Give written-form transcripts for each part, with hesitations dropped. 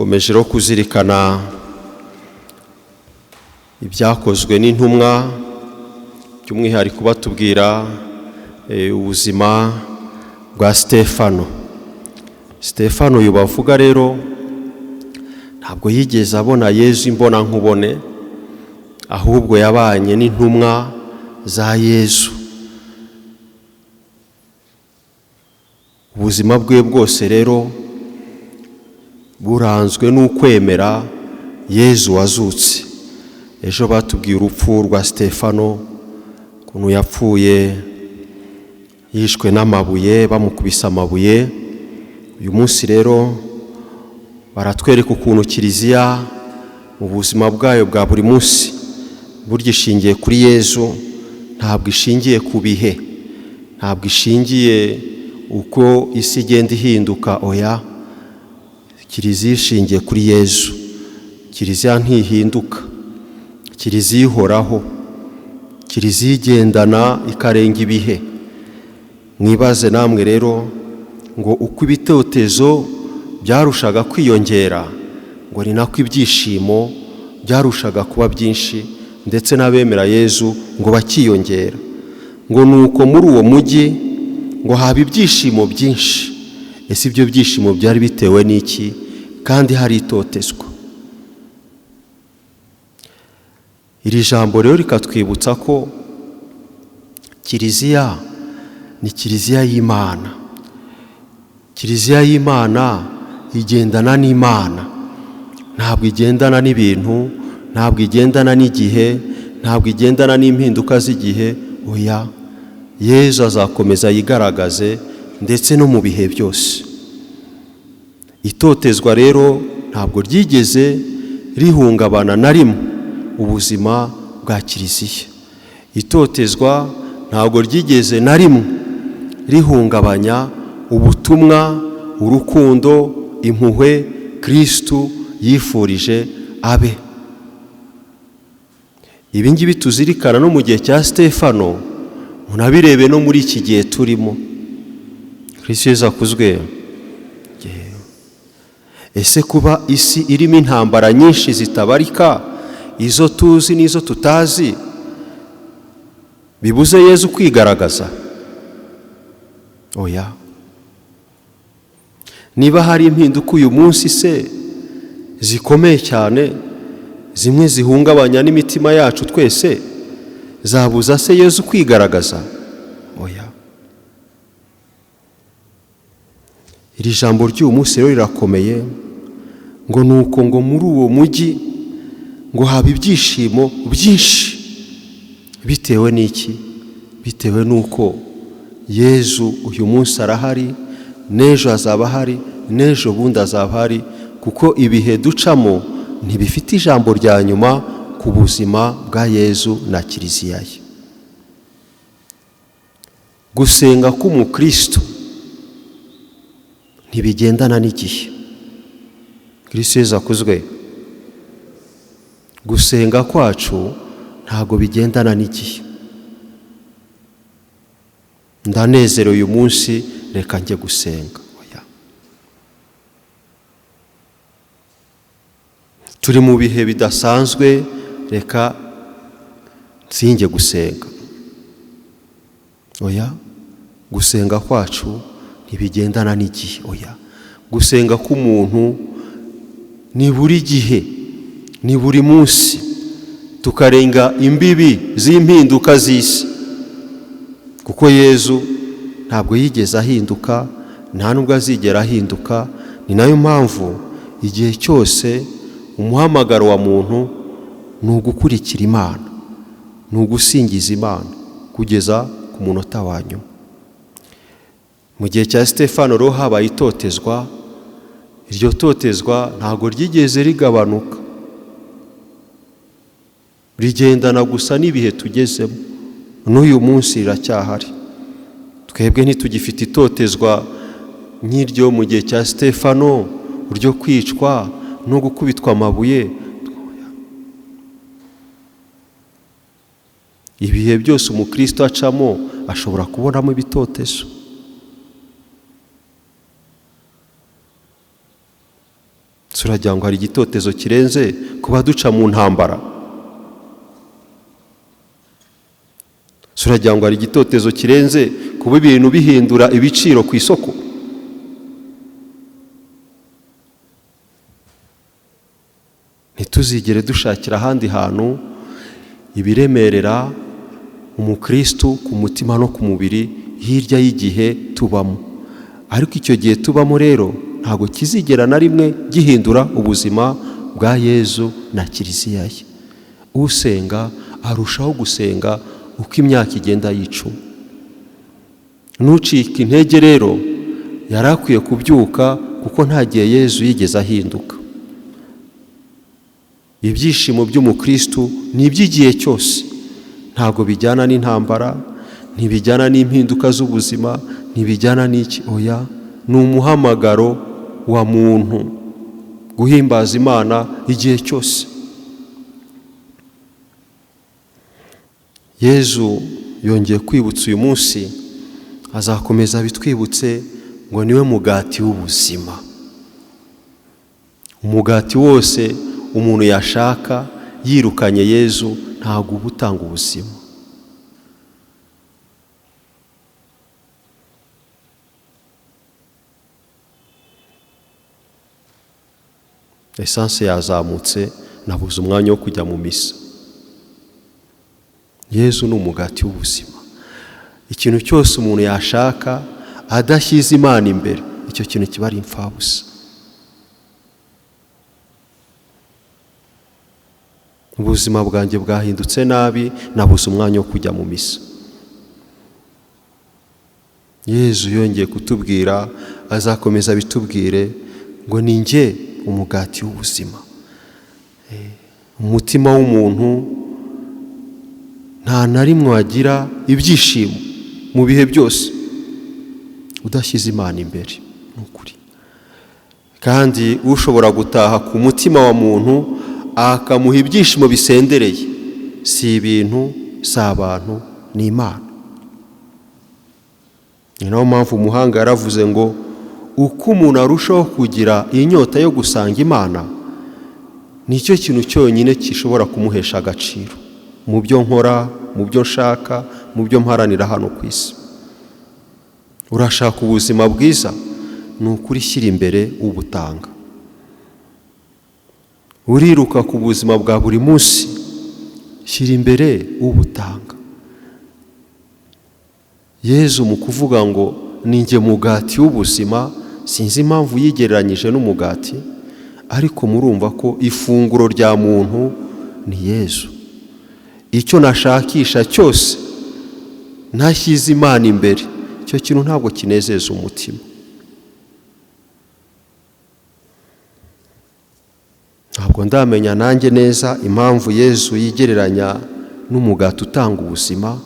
Dukomeje rero kuzirikana ibyakozwe n'intumwa, by'umwihariko batubwira ubuzima bwa Stefano. Stefano uyu bavuga rero ntabwo yigeze abona Yezu imbona nkubone, ahubwo yabanye n'intumwa za Yezu. Ubuzima bwe bwose rero buranzwe n'ukwemera Yezu wazutse. Ejo batubwiye urupfu rwa Stefano, ukuntu yapfuye yishwe n'amabuye, bamukubise amabuye. Uyu munsi rero baratwereka ukuntu Kiliziya mu buzima bwayo bwa buri munsi burya ishingiye kuri Yezu, ntabwo ishingiye ku bihe, ntabwo ishingiye uko isi igenda ihinduka, oya. Kiliziya ishingiye kuri Yezu. Kiliziya ntihinduka, Kiliziya ihoraho, Kiliziya igendana ikarenga ibihe. Mwibaze namwe rero ngo uko ibitotezo byarushaga kwiyongera, ngo ni nako ibyishimo byarushaga kuba byinshi, ndetse n'abemera Yezu ngo bakiyongera. Ngo nuko muri uwo mujyi ngo haba ibyishimo byinshi. Ese ibyo byishimo byari bitewe n'iki kandi hari itotezwa? Iri jambo rero rikatwibutsa ko Kiliziya ni Kiliziya y'Imana. Kiliziya y'Imana igendana n'Imana, ntabwo igendana n'ibintu, ntabwo igendana n'igihe, ntabwo igendana n'impinduka z'igihe, oya. Yezu azakomeza yigaragaze ndetse no mu bihe byose. Itotezwa rero ntabwo ryigeze rihungabana na rimwe ubuzima bwa Kiliziya. Itotezwa ntabwo ryigeze na rimwe rihungabanya ubutumwa, urukundo, impuhwe Kristu yifurije abe. Ibi ngibi tuzirikana no mu gihe cya Stefano, munabirebe no muri iki gihe turimo. Kristu Yezu akuzwe. Ese kuba isi irimo intambara nyinshi zitabarika, izo tuzi n'izo tutazi, bibuze Yezu kwigaragaza? Oya. Niba hari impinduka uyu munsi se zikomeye cyane, zimwe zihungabanya n'imitima yacu twese, zabuza se Yezu kwigaragaza? Oya. Iri jambo ry'uyu munsi rero rirakomeye, ngo nuko ngo muri uwo mujyi ngo haba ibyishimo byinshi. Bitewe n'iki? Bitewe n'uko Yezu uyu munsi arahari, n'ejo azaba ahari, n'ejo bundi azaba ahari, kuko ibihe ducamo ntibifite ijambo rya nyuma ku buzima bwa Yezu na Kiliziya ye. Gusenga k'umukristo ntibigendana n'igihe. Kristo Yezu akuzwe. Gusenga kwacu ntabwo bigendana n'igihe. Ndanezerewe uyu munsi, reka njye gusenga. Oya. Turi mu bihe bidasanzwe, reka nsinge gusenga. Oya. Gusenga kwacu ntibigendana n'igihe. Oya. Gusenga k'umuntu ni buri gihe, ni buri munsi, tukarenga imbibi z'impinduka z'isi, kuko Yezu ntabwo yigeze ahinduka, nta nubwo azigera ahinduka. Ni nayo mpamvu igihe cyose umuhamagaro wa muntu ni ugukurikira Imana, ni ugusingiza Imana kugeza ku munota wa nyuma. Mu gihe cya Stefano rero habaye itotezwa, iryo totezwa ntabwo ryigeze rigabanuka, rigendana gusa n'ibihe tugezemo. N'uyu munsi riracyahari. Twebwe ntitugifite itotezwa nk'iryo mu gihe cya Stefano, ryo kwicwa no gukubitwa amabuye. Ibihe byose umukristo acamo ashobora kubonamo ibitotezo. Turagira ngo hari igitotezo kirenze kuba duca mu ntambara? Turagira ngo hari igitotezo kirenze kuba ibintu bihindura ibiciro ku isoko? Ntituzigere dushakira ahandi hantu ibiremerera umukristu ku mutima no ku mubiri hirya y'igihe tubamo. Ariko icyo gihe tubamo rero ntabwo kizigera na rimwe gihindura ubuzima bwa Yezu na Kiliziya ye. Usenga arushaho gusenga uko imyaka igenda yicuma. Nucika intege rero yari akwiye kubyuka, kuko nta gihe Yezu yigeze ahinduka. Ibyishimo by'umukristu ni iby'igihe cyose, ntabwo bijyana n'intambara, ntibijyana n'impinduka z'ubuzima, ntibijyana n'iki. Oya, ni umuhamagaro wa muntu guhimbaza Imana igihe cyose. Yezu yongeye kwibutsa uyu munsi, azakomeza abitwibutse ngo niwe mugati w'ubuzima. Umugati wose umuntu yashaka yirukanye Yezu ntabwo uba utanga ubuzima. Esanse yazamutse, nabuze umwanya wo kujya mu misa. Yezu ni umugati w'ubuzima. Ikintu cyose umuntu yashaka adashyize Imana imbere, icyo kintu kiba ari imfabusa. Ubuzima bwanjye bwahindutse nabi, nabuze umwanya wo kujya mu misa. Yezu yongeye kutubwira, azakomeza abitubwire ngo ni njye umugati w'ubuzima. Umutima w'umuntu nta na rimwe wagira ibyishimo mu bihe byose udashyize Imana imbere, ni ukuri. Kandi ushobora gutaha ku mutima wa muntu akamuha ibyishimo bisendereye, si ibintu, si abantu, ni Imana. Ni nayo mpamvu umuhanga yaravuze ngo uko umuntu arushaho kugira inyota yo gusanga Imana, nicyo kintu cyonyine gishobora kumuhesha agaciro mu byo nkora, mu byo nshaka, mu byo mparanira hano ku isi. Urashaka ubuzima bwiza, ni ukuri shyira imbere ubutanga. Uriruka ku buzima bwa buri munsi, shyira imbere ubutanga. Yezu mu kuvuga ngo ni njye mugati w'ubuzima, sinzi impamvu yigereranyije n'umugati, ariko murumva ko ifunguro rya muntu ni Yezu. Icyo nashakisha cyose ntashyize Imana imbere, icyo kintu ntabwo kinezeza umutima. Ntabwo ndamenya nanjye neza impamvu Yezu yigereranya n'umugati utanga ubuzima,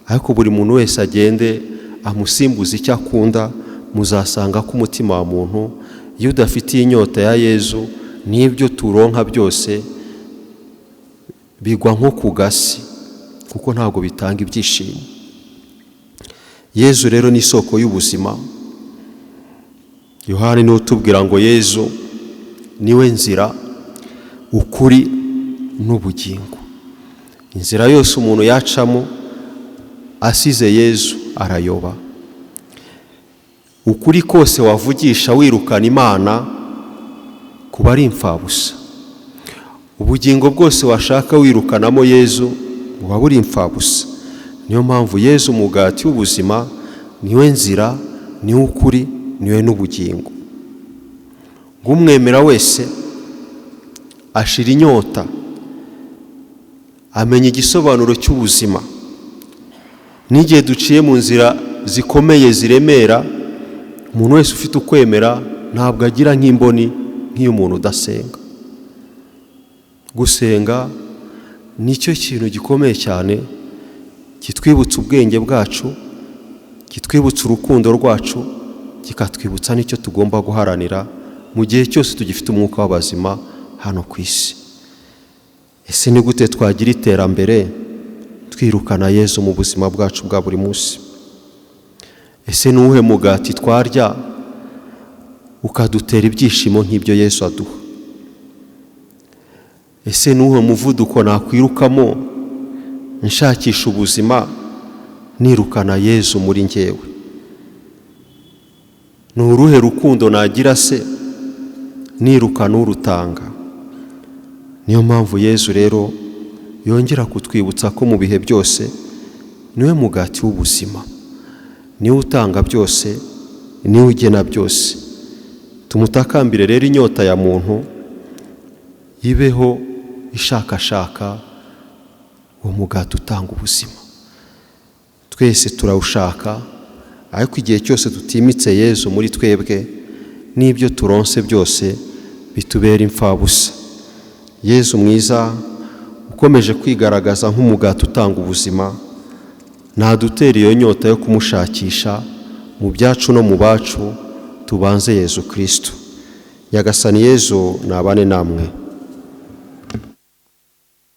ariko buri muntu wese agende amusimbuze icyo akunda, muzasanga ko umutima wa muntu iyo udafitiye inyota ya Yezu, n'ibyo turonka byose bigwa nko ku gasi, kuko ntabwo bitanga ibyishimo. Yezu rero ni isoko y'ubuzima. Yohani niwe utubwira ngo Yezu niwe nzira, ukuri n'ubugingo. Inzira yose umuntu yacamo asize Yezu arayoba. Ukuri kose wavugisha wirukana Imana kuba ari imfabusa. Ubugingo bwose washaka wirukanamo Yezu buba buri imfabusa. Niyo mpamvu Yezu umugati w'ubuzima niwe nzira, niwe ukuri, niwe n'ubugingo. Ngumwemera wese ashira inyota, amenya igisobanuro cy'ubuzima. N'igihe duciye mu nzira zikomeye ziremera, umuntu wese ufite ukwemera ntabwo agira nk'imboni nk'iy'umuntu udasenga. Gusenga nicyo kintu gikomeye cyane kitwibutsa ubwenge bwacu, kitwibutsa urukundo rwacu, kikatwibutsa n'icyo tugomba guharanira mu gihe cyose tugifite umwuka w'abazima hano ku isi. Ese ni gute twagira iterambere twirukana Yezu mu buzima bwacu bwa buri munsi? Ese ni uwuhe mugati twarya ukadutera ibyishimo nk'ibyo Yesu aduha? Ese ni uwuhe muvuduko nakwirukamo nshakisha ubuzima nirukana Yezu muri njyewe? Ni uruhe rukundo nagira se nirukana urutanga? Niyo mpamvu Yezu rero yongera kutwibutsa ko mu bihe byose niwe mugati w'ubuzima, niwe utanga byose, niwe ugena byose. Tumutakambire rero inyota ya muntu ibeho ishakashaka uwo mugati utanga ubuzima. Twese turawushaka, ariko igihe cyose tutimitse Yezu muri twebwe, n'ibyo turonse byose bitubera imfabusa. Yezu mwiza ukomeje kwigaragaza nk'umugati utanga ubuzima, ntadutera iyo nyota yo kumushakisha mu byacu no mu bacu. Tubanze Yezu Kristo. Nyagasani Yezu nabane namwe.